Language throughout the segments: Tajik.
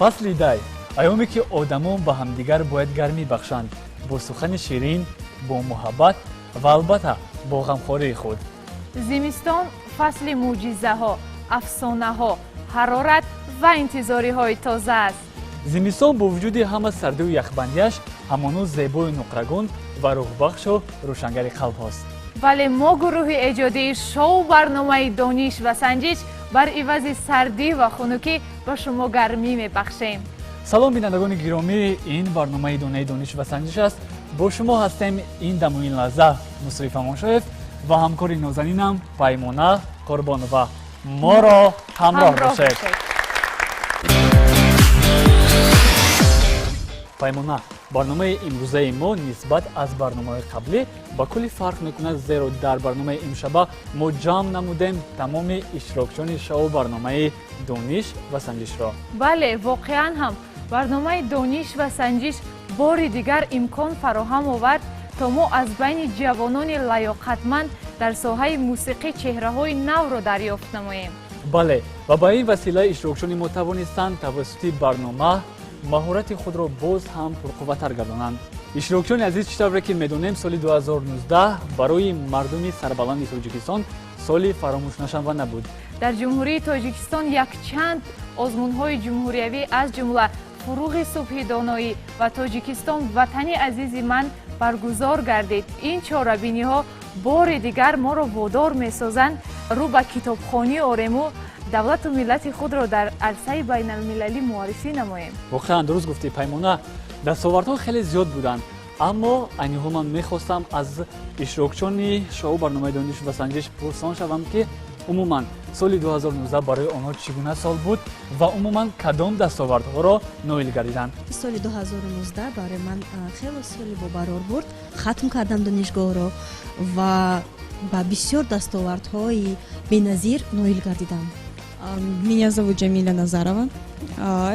Фасли дай, айёме ки одамон ба ҳамдигар бояд гармӣ бахшанд бо сухани ширин, бо муҳаббат ва албатта бо ғамхории худ. Зимистон фасли мӯъҷизаҳо, афсонаҳо, ҳарорат ва интизориҳои тоза аст. Зимистон бо вуҷуди ҳама сардию яхбандиаш ҳамонӯз зебою нуқрагун ва рӯҳбахшу рӯшангари қалбҳост. Вале мо, гурӯҳи эҷодии шоу барномаи «Дониш ва санҷиш», бар ивази сардӣ ва хунукӣ ба шумо гармӣ мебахшем. Салом, бинандагони гиромӣ, ин барномаи донаи «Дониш ва санҷиш» аст. Бо шумо ҳастем ин даму ин лаҳза Мусоиф Амоншоев ва ҳамкори нозанинам Паймона Қурбонова. Моро ҳамроҳ бошед. Паймона, барномаи имрӯзаи мо нисбат аз барномаҳои қаблӣ ба куллӣ фарқ мекунад, зеро дар барномаи имшаба мо ҷамъ намудем тамоми иштирокчиёни шоу барномаи «Дониш ва санҷишро». Бале, воқеан ҳам барномаи «Дониш ва санҷиш» бори дигар имкон фароҳам овард, то мо аз байни ҷавонони лаёқатманд дар соҳаи мусиқӣ чеҳраҳои навро дарёфт намоем. Бале, ва ба ин васила иштирокчиёни мо тавонистанд тавассути барнома маҳорати худро боз ҳам пурқувваттар гардонанд. Иштирокчиёни азиз, чӣ тавре ки медонем, соли 2019 барои мардуми сарбаланди Тоҷикистон соли фаромӯшнашаванда набуд. Дар Ҷумҳурии Тоҷикистон якчанд озмунҳои ҷумҳуриявӣ, аз ҷумла «Фуруғи субҳи доноӣ» ва «Тоҷикистон ватани азизи ман» баргузор гардид. Ин чорабиниҳо бори дигар моро водор месозанд рӯ ба китобхонӣ орему давлату миллати худро дар арсаи байналмилалӣ муаррифӣ намоем. Воқеан дуруст гуфтӣ, Паймона, дастовардҳо хеле зиёд буданд, аммо айни ҳол ман мехостам аз иштирокчиёни шоу барномаи «Дониш ва санҷиш» пурсон шавам, ки умуман соли 2019 барои онҳо чӣ гуна сол буд ва умуман кадом дастовардҳоро ноил гардиданд. Соли 2019 барои ман хеле соли бобарор буд. Хатм кардам донишгоҳро ва ба бисёр дастовардҳои беназир ноил гардидам. Меня зовут Джамиля Назарова.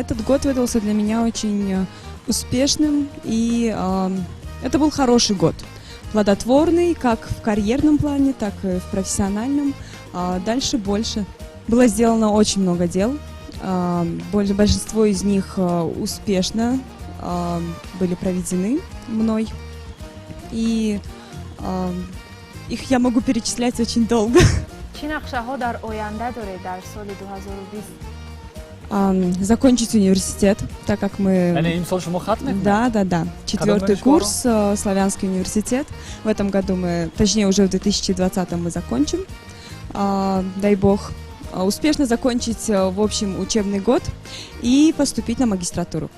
Этот год выдался для меня очень успешным, и это был хороший год. Плодотворный как в карьерном плане, так и в профессиональном. Дальше больше. Было сделано очень много дел. Большинство из них успешно были проведены мной. И их я могу перечислять очень долго. Чӣ нақшаҳо дар оянда доред дар соли 2020? Закончить университет, так как мы... Яъне имсол шумо хатм мекунед? Да. Четвертый донишгоҳро? курс, Славянский университет. В этом году мы, точнее, уже в 2020 мы закончим. Дай бог. Успешно закончить, в общем, учебный год и поступить на магистратуру.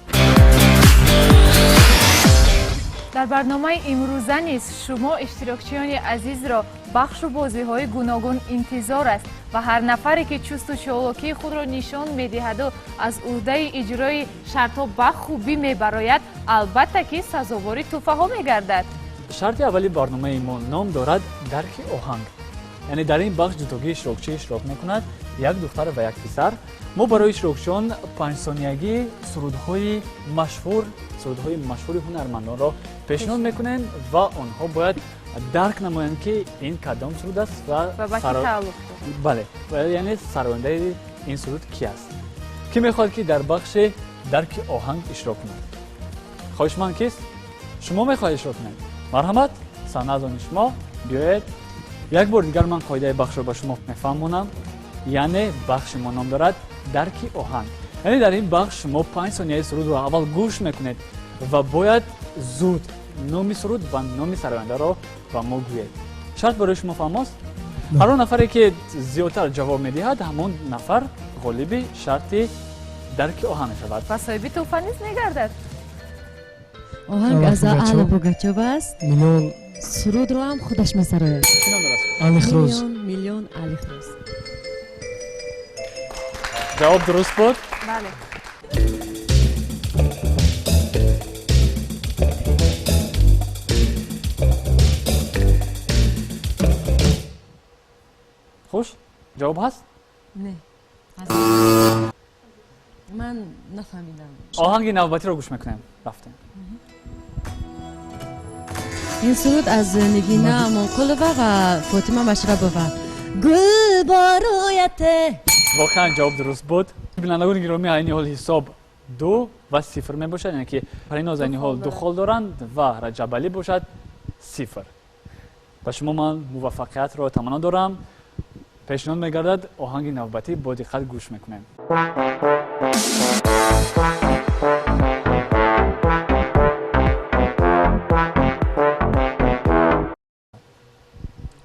Дар барномаи имрӯза низ шумо, иштирокчиёни азизро, бахшу бозиҳои гуногун интизор аст ва ҳар нафаре ки чусту чолокии худро нишон медиҳаду аз уҳдаи иҷрои шартҳо ба хубӣ мебарояд, албатта ки сазовори тӯҳфаҳо мегардад. Шарти аввали барномаи мо ном дорад «Дарки оҳанг». Яъне дар ин бахш дутогии иштирокчӣ иштирок мекунад, як духтар ва як писар. Мо барои иштирокчиён панҷсониягии сурудҳои машҳури ҳунармандонро пешниҳод мекунем ва онҳо бояд дарк намоянд, ки ин кадом суруд аст ва ва ба кӣ тааллуқ дорад. Бале, яъне сарояндаи ин суруд ки аст. Кӣ мехоҳад, ки дар бахши дарки оҳанг иштирок кунад? Хоҳишманд, кист? Шумо мехоҳед иштирок кунед? Марҳамат, саҳна аз они шумо, биёед. Як бор дигар ман қоидаи бахшро ба шумо мефаҳмонам. Яъне бахши мо ном дорад «Дарки оҳанг». Яъне дар ин бахш шумо 5 сонияи сурудро аввал гӯш мекунед ва бояд зуд номи суруд ва номи сарояндаро ба мо гӯед. Шарт барои шумо фаҳмост? Ҳар он нафаре ки зиёдтар ҷавоб медиҳад, ҳамон нафар ғолиби шарти дарки оҳанг мешавад. Ва соҳиби тӯҳфа низ мегардад. Оҳанг аз Алла Алла Пугачёва. Пугачёва аст. Миллион. Сурудро ҳам худаш месарояд. Чӣ ном дорад? Алых роз. «Миллион, миллион алых роз». Ҷавоб дуруст буд. Бале. Хуш, ҷавоб ҳаст? Не, ман нафаҳмидам. Оҳанги навбатиро гӯш мекунем, рафтем. Ин суруд аз Нигина Амонқулова ва Фотима Машрабова, «Гул бо рӯяте». Воқеан ҷавоб дуруст буд. Бинандагони гиромӣ, айни ҳол ҳисоб 2 ва 0 мебошад, яъне ки Париноз айни ҳол 2 хол доранд ва Раҷабалӣ бошад 0. Ба шумо ман муваффақиятро таманно дорам. Пешниҳод мегардад оҳанги навбатӣ, бо диққат гӯш мекунем.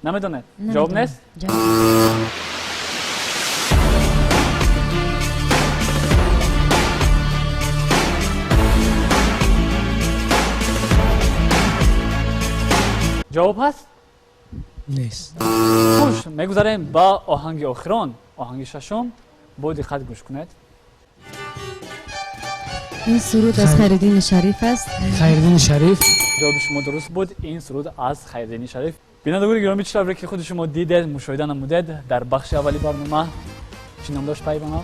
Намедонед? Ҷавоб нест? Ҷавоб ҳаст? Нест. Хуш, мегузарем ба оҳанги охирон, оҳанги шашум. Бо диққат гӯш кунед. Ин суруд аз Хайриддини Шариф аст. Хайриддини Шариф. Ҷавоби шумо дуруст буд. Ин суруд аз Хайриддини Шариф. Бинандагони гиромӣ, чӣ тавре ки худи шумо дидед, мушоҳида намудед, дар бахши аввали барнома чӣ ном дошт пайвона?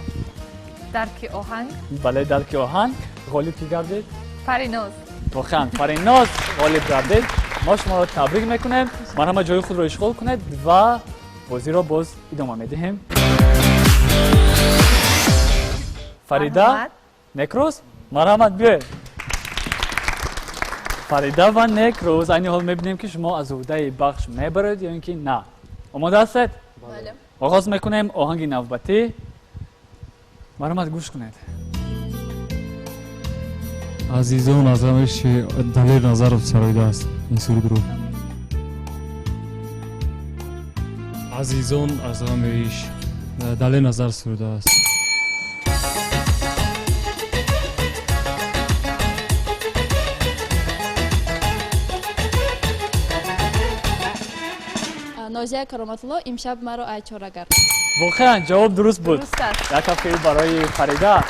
Дарки оҳанг. Бале, дарки оҳанг. Ғолиб кӣ гардид? Париноз. Воқеан Париноз ғолиб гардид. Мо шуморо табрик мекунем. Марҳамат, ҷои худро ишғол кунед ва бозиро боз идома медиҳем. Фарида, Некрӯз, марҳамат биёед. Фарида ва Некрӯз, айни ҳол мебинем ки шумо аз уҳдаи бахш мебароед ё ин ки на. Омода ҳастед? Бале. Оғоз мекунем оҳанги навбатӣ. Марҳамат гӯш кунед. Азизон аз равиши Далер Назаров сароидааст ин сурудро. Азизон аз равиш Далер Назаров сурудааст. Нозия Кароматулло, имшаб маро ай чорагар. Воқеан ҷавоб дуруст буд. Як ҳафтаи барои Фарида.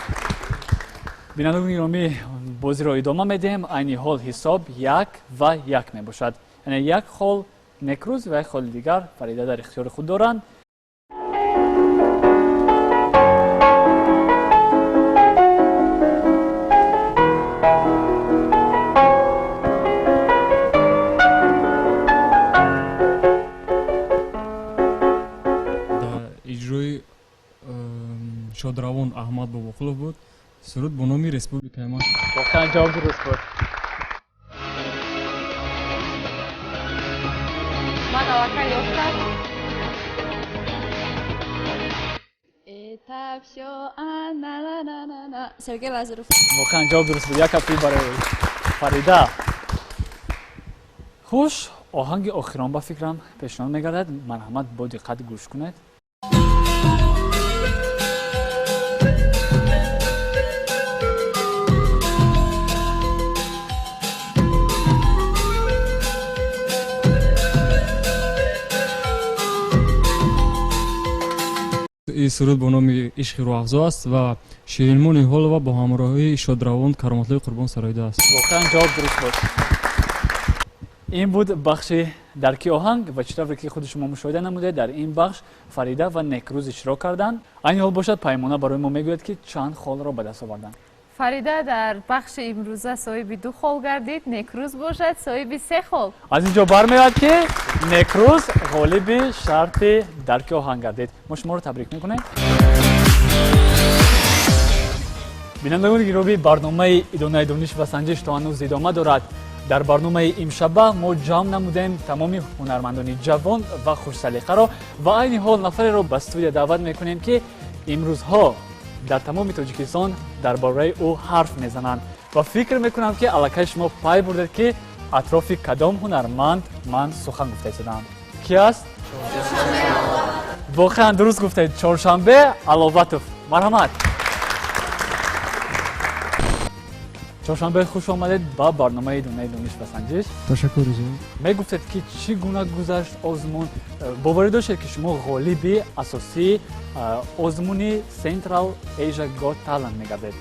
Бинандагони гиромӣ, бозиро идома медиҳем. Айни ҳол ҳисоб 1 ва 1 мебошад. Яъне як хол Некрӯз ва як холи дигар Фарида дар ихтиёри худ доранд. Дар иҷрои шодравон Аҳмад Бобоқулов буд. Суруд бо номи Республикаи ман. Воқеан ҷавоб дуруст буд. Ман аллакай ёфтам. Это всё на-на-на-на. Сергей Лазарев. Воқеан ҷавоб дуруст буд. Як ҳафтаи барои Фарида. Хуш, оҳанги охирон ба фикрам пешниҳод мегардад. Марҳамат бо диққат гӯш кунед. Ин суруд бо номи Ишқи рӯҳафзо аст ва Ширинмо Ниҳолова бо ҳамроҳии шодравон Кароматлои Қурбон сароидааст. Воқеан ҷавоб дуруст буд. Ин буд бахши дарки оҳанг ва чӣ тавре ки худи шумо мушоҳида намудед, дар ин бахш Фарида ва Некрӯз иштирок карданд. Айни ҳол бошад Паймона барои мо мегӯяд ки чанд холро ба даст оварданд. Фарида дар бахши имрӯза соҳиби 2 хол гардид, Некрӯз бошад соҳиби 3 хол. Аз ин ҷо бармеояд ки Некрӯз ғолиби шарти дарки оҳанг гардид. Мо шуморо табрик мекунем. Бинандагони гиромӣ, барномаи идонаи дониш ва санҷиш то ҳанӯз идома дорад. Дар барномаи имшаба мо ҷамъ намудем тамоми ҳунармандони ҷавон ва хушсалиқаро ва айни ҳол нафареро ба студия даъват мекунем ки имрӯзҳо дар тамоми Тоҷикистон дар бораи ӯ ҳарф мезананд ва фикр мекунам ки аллакай шумо пай бурдед ки атрофи кадом ҳунарманд ман сухан гуфта истодаам. Ки аст? Воқеан дуруст гуфтед, Чоршанбе Аловатов. Марҳамат. Чоршанбе, хуш омадед ба барномаи Донаи дониш ва санҷиш. Ташаккур зиёд. Мегуфтед ки чӣ гуна гузашт озмун? Боварӣ доштед ки шумо ғолиби асосии озмуни Central Asia Got Talent мегардед?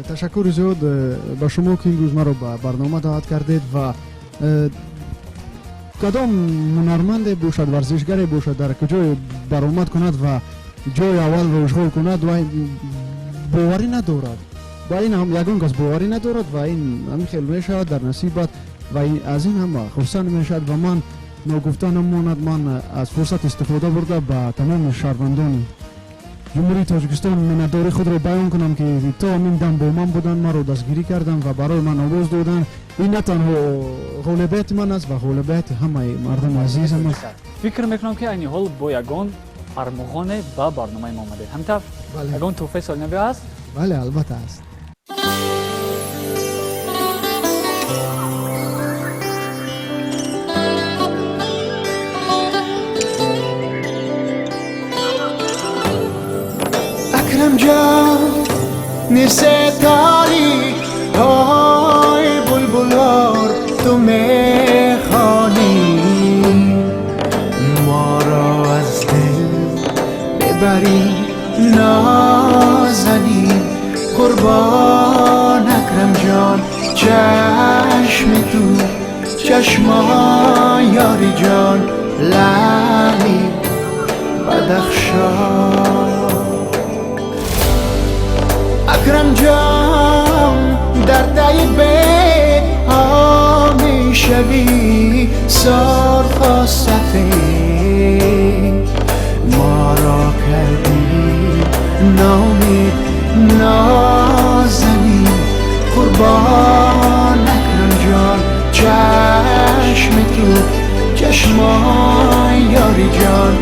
Ташаккури зиёд ба шумо ки имрӯз маро ба барнома даъват кардед ва кадом ҳунарманде бошад, варзишгаре бошад, дар куҷое баромад кунад ва ҷои аввалро ишғол кунад ва боварӣ надорад. Ба ин ҳам ягон кас боварӣ надорад ва ин ҳамин хел мешавад дар насибат ва аз ин ҳама хурсанд мешавад ва ман ногуфта намонад, ман аз фурсат истифода бурда ба тамоми шаҳрвандони Ҷумҳурии Тоҷикистон миннатдории худро баён кунам, ки то ҳамин дам бо ман буданд, маро дастгирӣ карданд ва барои ман овоз доданд. Ин на танҳо ғолибияти ман аст ва ғолибияти ҳамаи мардуми азизам аст. Фикр мекунам, ки айни ҳол бо ягон армуғоне ба барномаи мо омадед. Ҳамин тавр? Ягон тӯҳфаи солинавӣ ҳаст? Бале, албатта аст. Акрам ҷон, ستاری های булбулор ту мехонӣ, моро аз дил бибарӣ нозанин. Қурбон Акрам ҷон, чашми ту чашмои ёри ҷон, лали Бадахшон. Акрам ҷон, дар таи бедҳо мешавӣ сурху сафед, моро кардӣ ноумед нозанин. Қурбон Акрам ҷон, чашми ту чашмои ёри ҷон,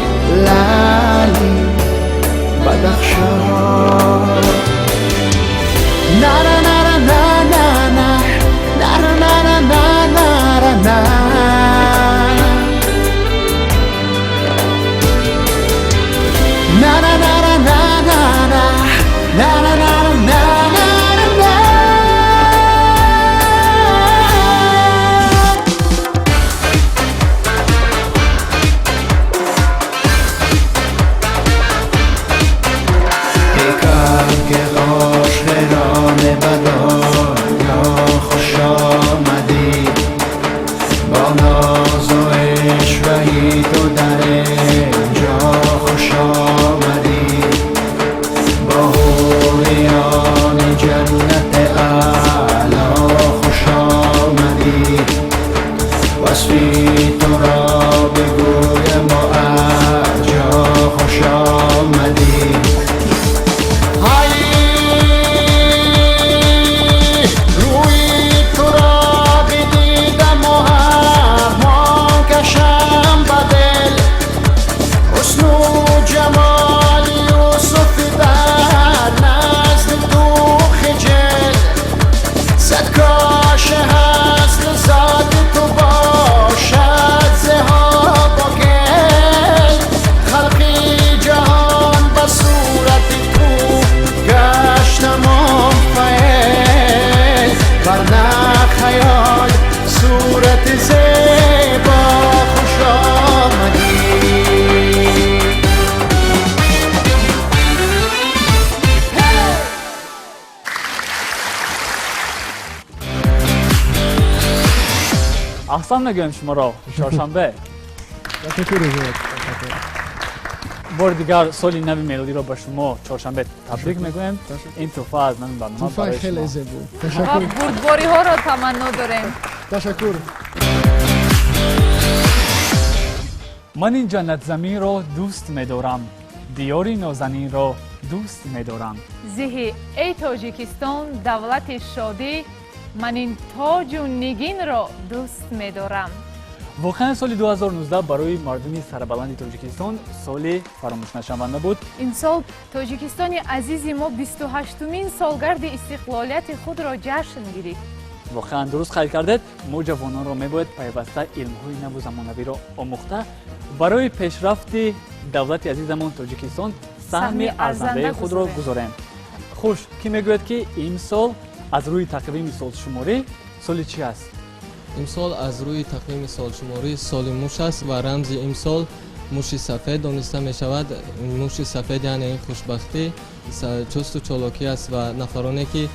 лали Бадахшон. Na na na na na na na na na na na na na na. Na na na na na na na na na na na na na. Ey که عاشقان بدایا خوش آمدی، با ناز و عشوهی تو در اینجا خوش آمدی، با حوریان جنت اعلی خوش آمدی، وصفی تو را بگویم و ارجا خوش آمدی. Аҳсан мегӯем шуморо, Чоршанбе. Бори дигар соли нави мелодиро ба шумо, Чоршанбе, табрик мегӯем. Ин тӯҳфа аз номи барнома барои хеле шумо. зебо. Ва бурдбориҳоро таманно дорем. Ташаккур. Ман ин ҷаннатзаминро дӯст медорам, диёри нозанинро дӯст медорам. Зиҳи эй Тоҷикистон давлати шодӣ, ман ин тоҷу нигинро дӯст медорам. Воқеан, соли 2019 барои мардуми сарбаланди Тоҷикистон соли фаромӯшнашаванда буд. Имсол Тоҷикистони азизи мо 28-умин солгарди истиқлолияти худро ҷашн гирифт. Воқеан, дуруст қайд кардед. Мо ҷавононро мебояд пайваста илмҳои наву замонавиро омӯхта, барои пешрафти давлати азизамон Тоҷикистон саҳми арзандаи худро гузорем. Хуш, кӣ мегӯяд, ки имсол аз рӯи тақвими солшуморӣ соли чӣ аст? Имсол аз рӯи тақвими солшуморӣ соли муш аст ва рамзи имсол муши сафед дониста мешавад. Муши сафед яъне ин хушбахтӣ, чусту чолокӣ аст ва нафароне ки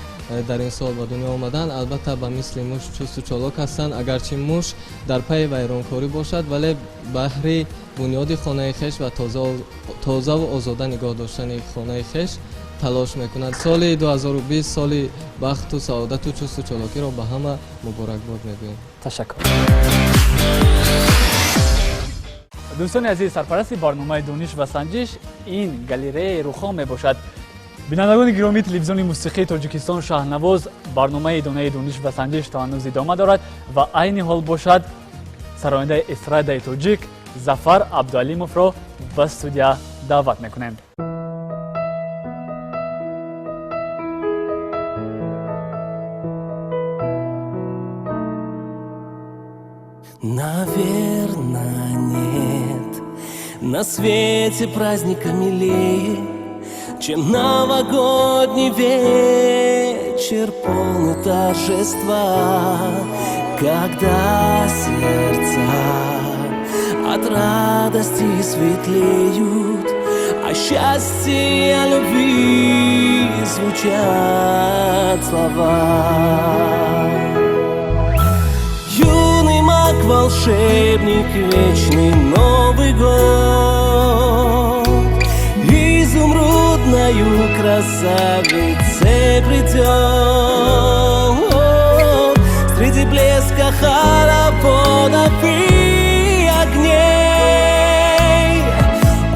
дар ин сол ба дунё омаданд, албатта ба мисли муш чусту чолок ҳастанд. Агарчи муш дар пайи вайронкорӣ бошад, вале баҳри бунёди хонаи хеш ва тозаву озода нигоҳ доштани хонаи хеш талош мекунад. Соли 2020 соли бахту саодату чусту чолокиро ба ҳама муборакбод мегӯем. Ташаккур. Дӯстони азиз, сарпарасти барномаи дониш ва санҷиш ин галереяи Рухон мебошад. Бинандагони гиромии телевизиони мусиқии Тоҷикистон Шаҳнавоз, барномаи донаи дониш ва санҷиш то ҳанӯз идома дорад ва айни ҳол бошад сарояндаи эстрадаи тоҷик Зафар Абдуалимовро ба студия даъват мекунем. Наверное, нет на свете праздника милее, чем новогодний вечер, полный торжества, когда сердца от радости светлеют, о счастье и о любви звучат слова. Юный маг, волшебник, вечный Новый год, изумрудною красавице придет. Среди блеска хороводов и огней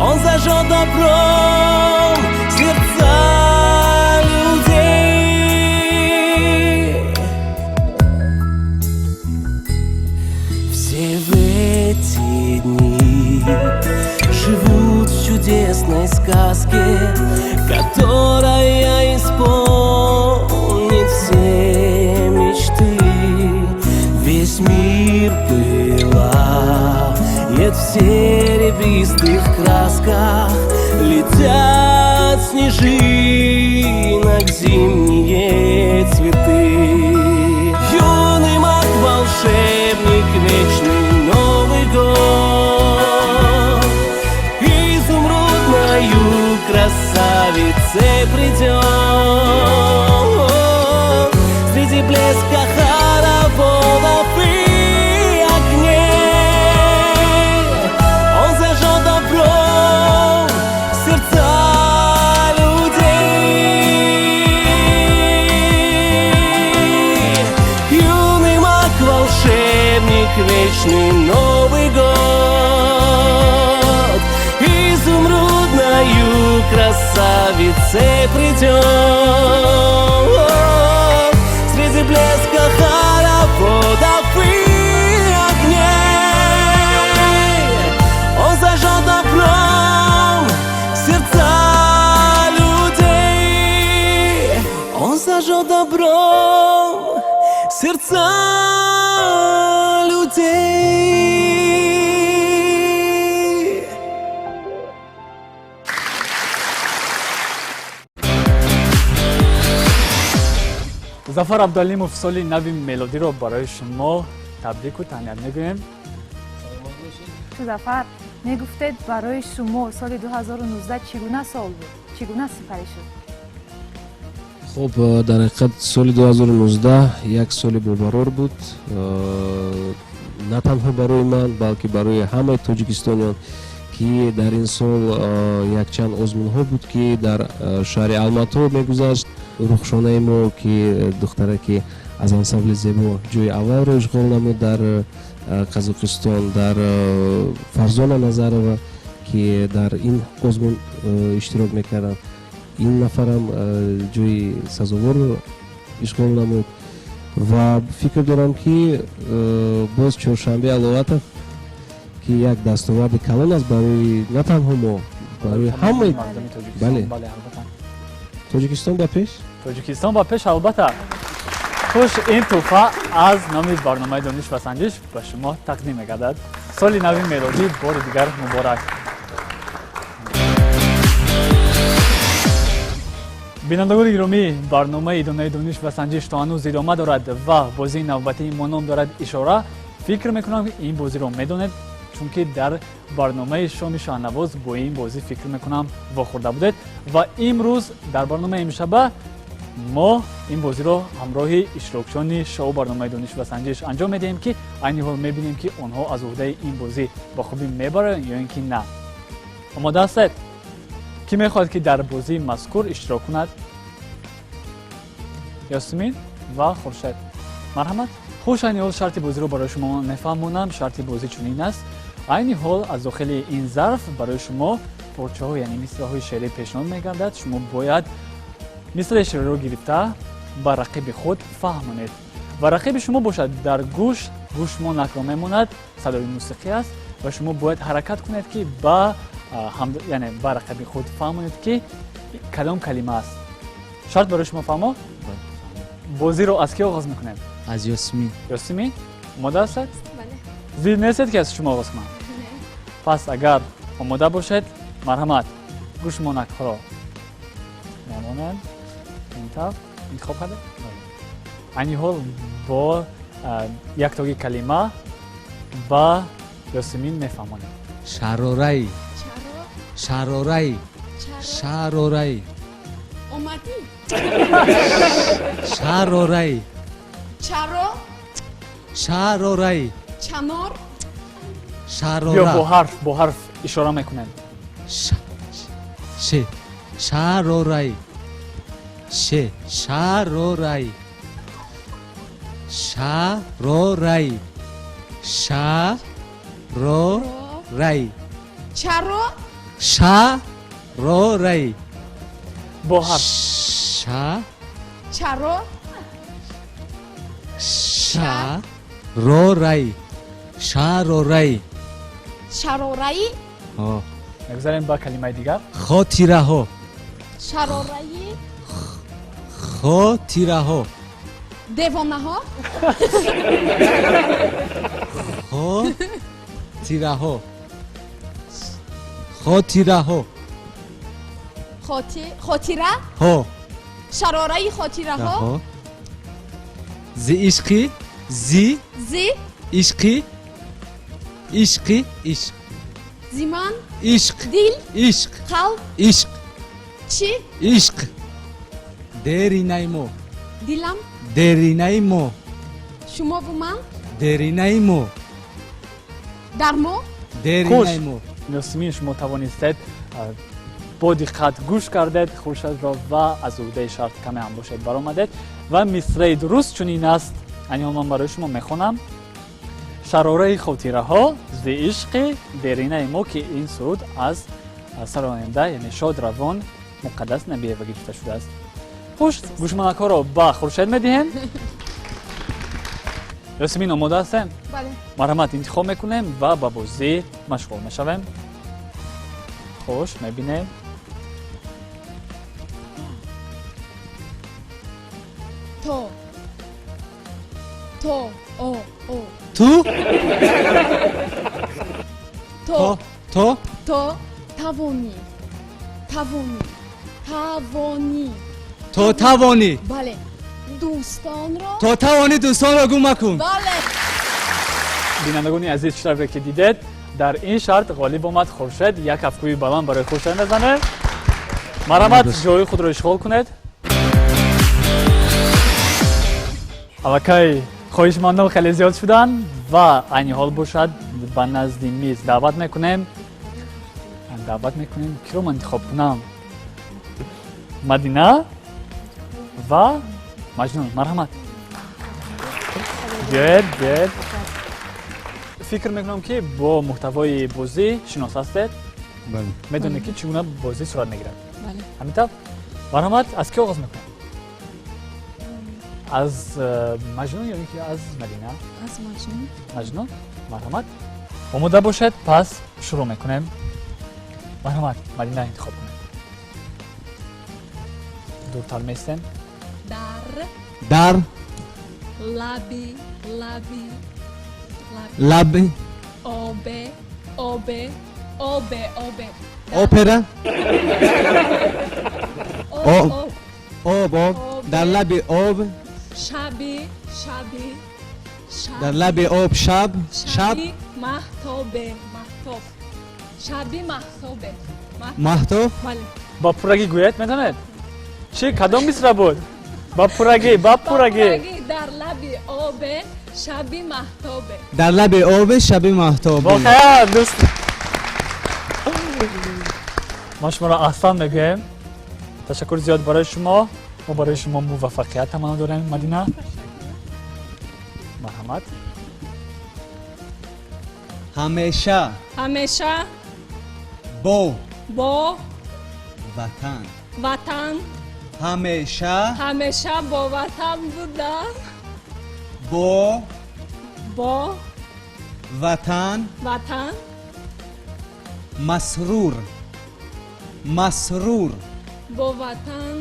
он зажжет добром сердца людей. Все в эти дни живут в чудесной сказке, которая исполнит все мечты. Весь мир пылает в серебристых красках, летят снежинок зимние цветы. Юный маг, волшебник, вечный Новый год, изумрудною красавице придет. Среди блеска хороводов и огней он зажжет добром сердца людей. Юный маг, волшебник, вечный Новый год, изумрудною красавице придет. Среди блеска хороводов и огней он зажжет добром сердца людей. Он зажжет добром сердца людей. Зафар Абдуалимов, соли нави мелодиро барои шумо табрику таҳният мегӯем. Зафар, мегуфтед, барои шумо соли 2019 чӣ гуна сол буд? Чӣ гуна сипарӣ шуд? Хуб, дар ҳақиқат соли 2019 як соли бобарор буд, на танҳо барои ман, балки барои ҳамаи тоҷикистониён, ки дар ин сол якчанд озмунҳо буд, ки дар шаҳри Алмато мегузашт. Рухшонаи мо, ки духтараки аз ансамбли Зебо ҷои аввалро ишғол намуд дар Қазоқистон, дар Фарзона Назарова, ки дар ин озмун иштирок мекарданд, ин нафарам ҷои сазоворро ишғол намуд. Ва фикр дорам, ки боз Чоршанбе Аловатов, ки як дастоварди калон аст барои на танҳо мо, барои ҳамаи. Бале, Тоҷикистон ба пеш. Тоҷикистон ба пеш, албатта. Хуш, ин тӯҳфа аз номи барномаи дониш ва санҷиш ба шумо тақдим мегардад. Соли нави мелодӣ бори дигар муборак. Бинандагони гиромӣ, барномаи донаи дониш ва санҷиш то ҳанӯз идома дорад ва бозии навбатии мо ном дорад Ишора. Фикр мекунам, ки ин бозиро медонед, чунки дар барномаи шоми Шаҳнавоз бо ин бозӣ, фикр мекунам, вохӯрда будед. Ва имрӯз дар барномаи имшаба мо ин бозиро ҳамроҳи иштирокчиёни шоу барномаи дониш ва санҷиш анҷом медиҳем, ки айни ҳол мебинем, ки онҳо аз уҳдаи ин бозӣ ба хубӣ мебаранд ё ин ки на. Омода ҳастед? Кӣ мехоҳад, ки дар бозии мазкур иштирок кунад? Ёсумин ва Хуршед, марҳамат. Хуш, айни ҳол шарти бозиро барои шумо мефаҳмонам. Шарти бозӣ чунин аст. Айни ҳол аз дохили ин зарф барои шумо порчаҳо, яъне мисраҳои шеърӣ пешниҳод мегардад. Шумо бояд мисраи шеъриро гирифта ба рақиби худ фаҳмонед ва рақиби шумо бошад дар гӯш гӯшмонакро мемонад, садои мусиқӣ аст ва шумо бояд ҳаракат кунед, ки ба яъне ба рақиби худ фаҳмонед, ки кадом калима аст. Шарт барои шумо фаҳмо? Бозиро аз ки оғоз мекунем? Аз Ёсмин. Ёсмин, омода ҳастед? Зид нестед, ки аз шумо оғоз кунам? Пас агар омода бошед, марҳамат, гӯшмонакҳоро мемонем. Ин тараф интихоб кардед? Айни ҳол бо яктоги калима ба Ёсимин мефаҳмонем. Шарораи. Шарораи. Шарораи. Омадӣ? Шарораи. Чаро? Шарораи. Чанор? Шарора. Ё бо ҳарф ишора мекунем. Ше. Шарораи. Ше. Шарораи. Шарораи. Шарораи. Чаро? Шарораи. Бо ҳарф. Ша. Чаро? Шарораи. Шарораи. Шарораи? Ҳо. Мегузарем ба калимаи дигар. Хотираҳо. Шарораи? Хотираҳо. Девонаҳо? Хотираҳо. Хотираҳо. Хотира? Ҳо. Шарораи хотираҳо? Зи ишқи, зи зи ишқи, ишқи, ишқ. Зиман? Ишқ. Дил? Ишқ. Қалб? Ишқ. Чӣ? Ишқ. Деринаи мо. Дилам? Деринаи мо. Шумову ман? Деринаи мо. Дар мо? Деринаи мо. Ёсмин, шумо тавонистед бо диққат гӯш кардед Хуршедро ва аз уҳдаи шарт каме ҳам бошед баромадед ва мисраи дуруст чунин аст. Айни ҳол ман барои шумо мехонам. Шарораи хотираҳо зи ишқи деринаи мо, ки ин суруд аз сароянда, яъне шодравон Муқаддас Набиева гирифта шудааст. Хуш, гӯшмонакҳоро ба Хуршед медиҳем. Ёсмин, омода ҳастем? Бале. Марҳамат, интихоб мекунем ва ба бозӣ машғул мешавем. Хуш, мебинем. То. То. О. О. Ту? То. То. То. Тавонӣ. Тавонӣ. Тавонӣ. То тавонӣ. Бале. Дӯстонро. То тавонӣ дӯстонро гум макун. Бале. Бинандагони азиз, чӣ тавре ки дидед, дар ин шарт ғолиб омад Хуршед. Як кафкӯи баланд барои Хуршед мезанем. Марҳамат, ҷои худро ишғол кунед. Аллакай хоҳишмандон хеле зиёд шуданд ва айни ҳол бошад ба назди миз даъват мекунем. Даъват мекунем, киро ман интихоб кунам? Мадина ва Маҷнун. Марҳамат, биёед, биёед. Фикр мекунам, ки бо муҳтавои бозӣ шинос ҳастед. Медонед, ки чӣ гуна бозӣ сурат мегирад. Ҳамин тавр, марҳамат, аз ки оғоз мекунем? Аз Маҷнун ё ин ки аз Мадина? Аз Маҷнун. Маҷнун, марҳамат, омода бошед, пас шурӯъ мекунем. Марҳамат, Мадина, интихоб кунед. Дуртар меистем. Дар. Дар. Лаби, лаби. Лаби. Обе, обе, обе, обе. Опера. Об, об, об. Дар лаби об. Шаби, шаби. Дар лаби об шаб, шаб. Шаби маҳтобе, маҳтоб. Шаби маҳтобе. Маҳтоб? Бале. Ба пуррагӣ гӯяд, медонед? Чӣ, кадом мисра буд? Ба пуррагӣ, ба пуррагӣ. Дар лаби обе шаби маҳтобе. Дар лаби обе шаби маҳтобе. Воқеан, дӯст, мо шуморо аҳсан мегӯем. Ташаккури зиёд барои шумо. Мо барои шумо муваффақият таманно дорем. Мадина, марҳамат. Ҳамеша. Ҳамеша. Бо. Бо. Ватан. Ватан. Ҳамеша. Ҳамеша бо ватан будам. Бо. Бо. Ватан. Ватан. Масрур. Масрур. Бо ватан.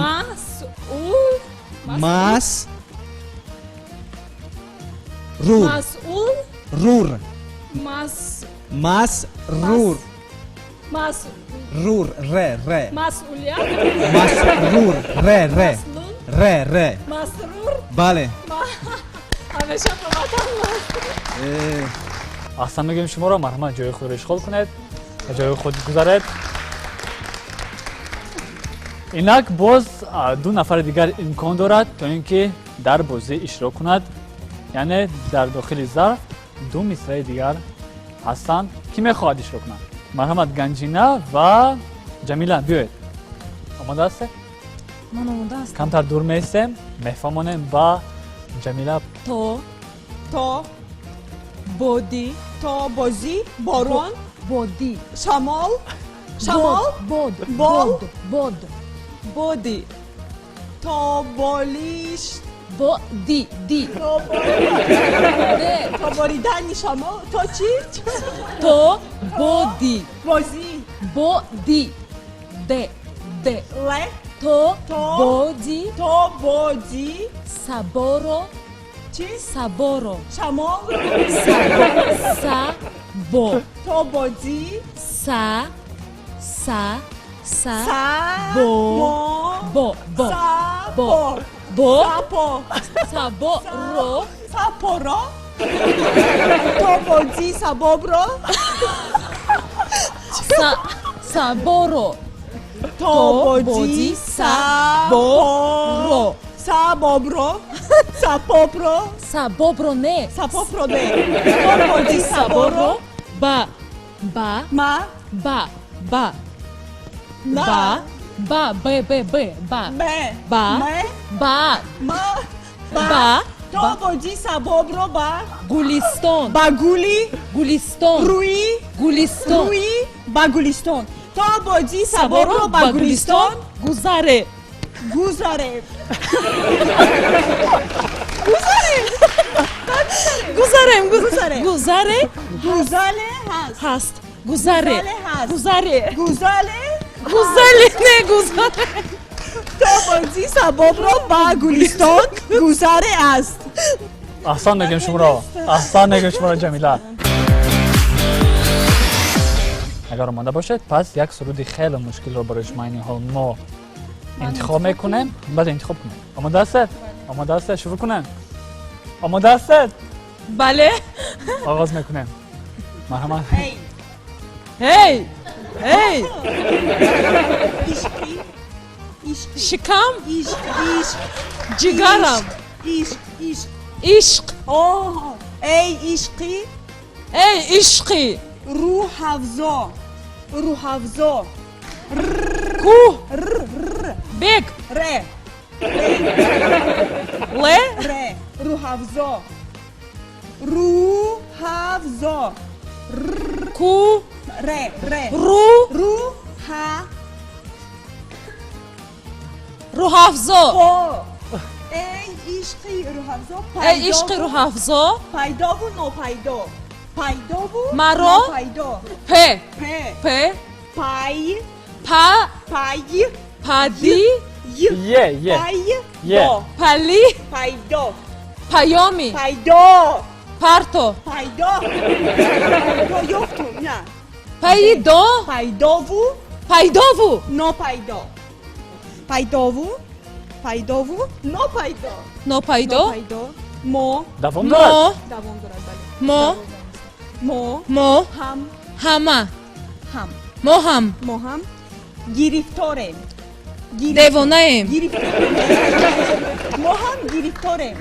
Масъул. Мас. Рур. Масъул. Рур. Мас. Мас. Рур. Мас. Рур. Ре. Ре. Масъулият. Масрур. Ре. Ре. Маслул. Ре. Ре. Масрур. Бале. Ҳамеша бо ватан. Аҳсан мегӯем шуморо. Марҳамат, ҷои худро ишғол кунед ва ҷои худ гузаред. Инак боз ду нафари дигар имкон дорад, то ин ки дар бозӣ иштирок кунад, яъне дар дохили зарф ду мисраи дигар ҳастанд. Кӣ мехоҳад иштирок кунад? Марҳамат, Ганҷина ва Ҷамила, биёед. Омода ҳастед? Ман омода ҳастам. Камтар дур меистем, мефаҳмонем ба Ҷамила. То. То. Бодӣ. То бозӣ. Борон. Бодӣ. Шамол. Шамол. Бод. Бол. Бод. Боди. То болиш. Боди. Ди. То боридани шамол. То чӣ? То боди. Бозӣ. Боди. Д. Д. Ле. То боди. То боди. Саборо. Чӣ? Саборо. Шамол. Са. Бо. То боди. Са. Са. Са. Са. Бо. Мо. Бо. Бо. Са. Бо. Бо. Бо. Сапо. Саборо. Сапоро. То боди сабобро. Са. Саборо. То боди саборо. Сабобро. Сапопро. Сабобро не. Сапопро не. То боди саборо. Ба. Ба. Ма. Ба. Ба. На. Ба. Ба. Б. Б. Б. Ба. Б. Ба. Ме. Ба. Ма. Ба. Ба. То боди сабобро ба. Гулистон. Ба гули. Гулистон. Рӯи. Гулистон. Рӯи. Ба гулистон. То боди сабобро ба гулистон. Гузаре. Гузаре. Гузаре. Гузарем. Гузаре. Гузаре. Гузале ҳаст. Ҳаст. Гузаре. Гузале ҳаст. Гузаре. Гузале. Гузале не гузаре. То боди сабобро ба гулистон гузаре аст. Аҳсан мегӯем шуморо. Аҳсан мегӯем шуморо, Ҷамила. Агар омода бошед, пас як суруди хеле мушкилро барои шумо айни ҳол мо интихоб мекунем. Баъд интихоб кунем. Омода ҳастед? Омода ҳастед? Шурӯъ кунем. Омода ҳастед? Бале. Оғоз мекунем. Марҳамат. Ҳей. Ҳей. Ишқи. Ишқи. Шикам. Ишқ. Ишқ. Ҷигарам. Ишқ. Ишқ. Ишқ. Оҳ. Эй ишқи. Эй ишқи. Рӯҳафзо. Рӯҳафзо. Кӯҳ. Р. Р. Бег. Ре. Ле. Ре. Рӯҳафзо. Рӯҳафзо. Ку. Ре. Ре. Ру. Ру. Ҳа. Рӯҳафзо. О. Эй ишқи рӯҳафзо. Эй ишқи рӯҳафзо. Пайдову нопайдо. Пайдову Маро. нопайдо. П. П. П. Пай. Па. Пай. Пади. Й. Е. Е. Пай. Е. До. Пали. Пайдо. Паёми. Пайдо. Парто. Пайдо. Пайдо ёфтум. На. Пайдо. Пайдову. Пайдову. Нопайдо. Пайдову. Пайдову. Нопайдо. Нопайдо. Нопайдо. Мо. Давом Мо. дорад. Давом дорад, бале. Мо. Мо. Мо. Ҳам. Ҳама. Ҳам. Мо ҳам. Мо ҳам. Гирифторем. Девонаем. Гирифторем. Мо ҳам гирифторем.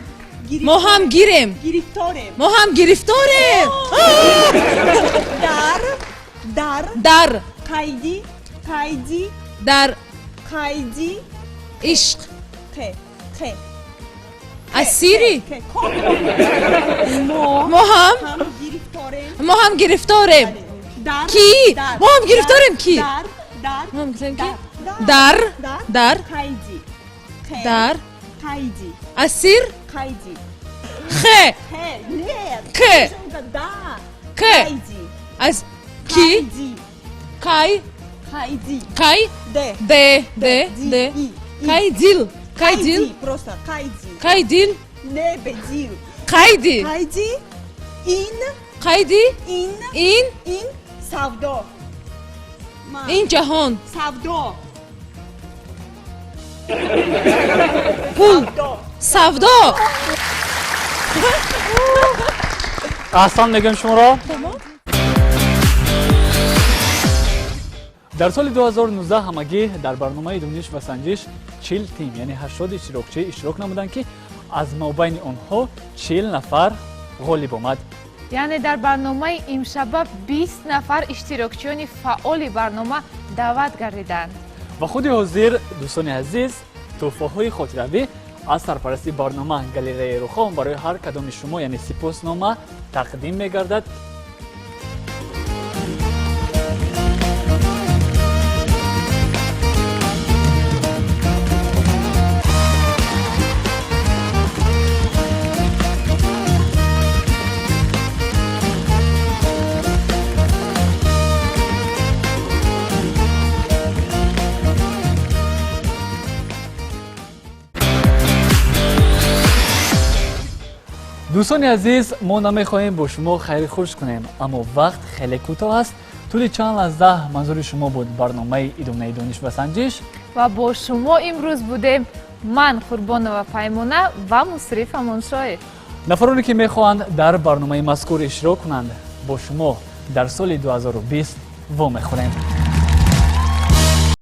Мо ҳам гирем. Гирифторем. Мо ҳам гирифторем. Дар. Дар. Дар. Қайди. Қайди. Дар. Қайди. Ишқ. Қ. Қ. Асири. Мо ҳам. Мо ҳам гирифторем. Ки? Мо ҳам гирифторем ки? Мо ҳам гирифторем ки? Дар. Дар. Қайди. Дар. Қайди. Асир. Қайди. Х. Нет. К. Да. К. Аз ки? Кай. Қайди. Кай. Д. Д. Д. Д. Кайдил. Кайдил. Просто қайди. Кайдил. Не бедил. Қайди. Қайди. Ин. Қайди. Ин. Ин. Ин. Савдо. Ин ҷаҳон. Савдо. Пул. Савдо. Аҳсан мегӯем шуморо. Дар соли 2019 ҳамагӣ дар барномаи дониш ва санҷиш 40 тим, яъне 80 иштирокчӣ иштирок намуданд, ки аз мобайни онҳо 40 нафар ғолиб омад. Яъне дар барномаи имшаба 20 нафар иштирокчиёни фаъоли барнома даъват гардиданд. Ва худи ҳозир, дӯстони азиз, тӯҳфаҳои хотиравӣ аз сарпарасти барнома галереяи Рухон барои ҳар кадоми шумо, яъне сипоснома тақдим мегардад. Дӯстони азиз, мо намехоҳем бо шумо хайри хуш кунем, аммо вақт хеле кӯтоҳ аст. Тӯли чанд лаҳза манзури шумо буд барномаи идонаи дониш ва санҷиш ва бо шумо имрӯз будем ман, Қурбонова Паймона, ва Мусриф Амоншоев. Нафароне ки мехоҳанд дар барномаи мазкур иштирок кунанд, бо шумо дар соли 2020 вомехӯрем.